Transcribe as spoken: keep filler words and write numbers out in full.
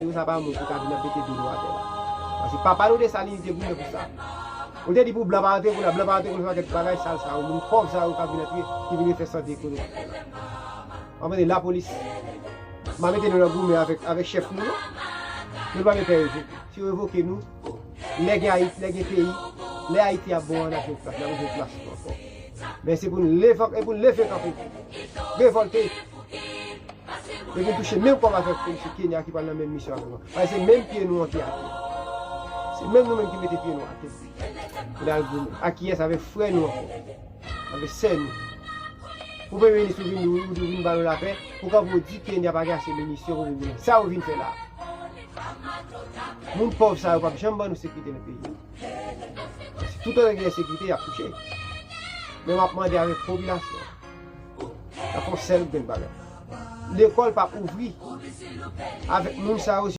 yo, sa pa moun ki ka vin ap mete do nou atè la. Paske papa nou Desalin te goumen pou sa. Ou te di pou blan pa rantre pou la, blan pa rantre pou sa, kèk bagay sal sa yo, moun pòv sa yo ka vin antre, ki vin fè sante ekonomik la. Anpwen lapolis, m a mete nou nan goumen avèk, avèk chèf nou yo. Nou pa gen pè revoke. Si yo revoke nou, lè gen Ayiti, lè gen peyi, lè Ayiti ap bon an, n ap jwenn plas, n ap jwenn plas nou ankò. Men se pou n leve, e pou n leve kanpe, revòlte. Yo vin touche menm kòb avèk polis Kenya ki pral nan menm misyon avèk nou. Paske se menm pye nou an ki atè. Se menm nou menm ki mete pye nou atè. Pou n al goumen. Ak kiyès? Avèk frè nou ankò. Avèk sè nou. Pou premye minis ou vin, ou, ou vin ba nou lapè, pou kanpe ou di Kenya pa gen ase minisyon pou vin goumen. Sa ou vin fè la? Moun pòv sa yo p ap janm ban nou sekirite nan peyi a. Paske toutotan gen ensekirite, y ap touche. Men m ap mande avèk popilasyon an. N ap fè yon sèl grenn bagay. Lekòl p ap ouvri avèk moun sa yo,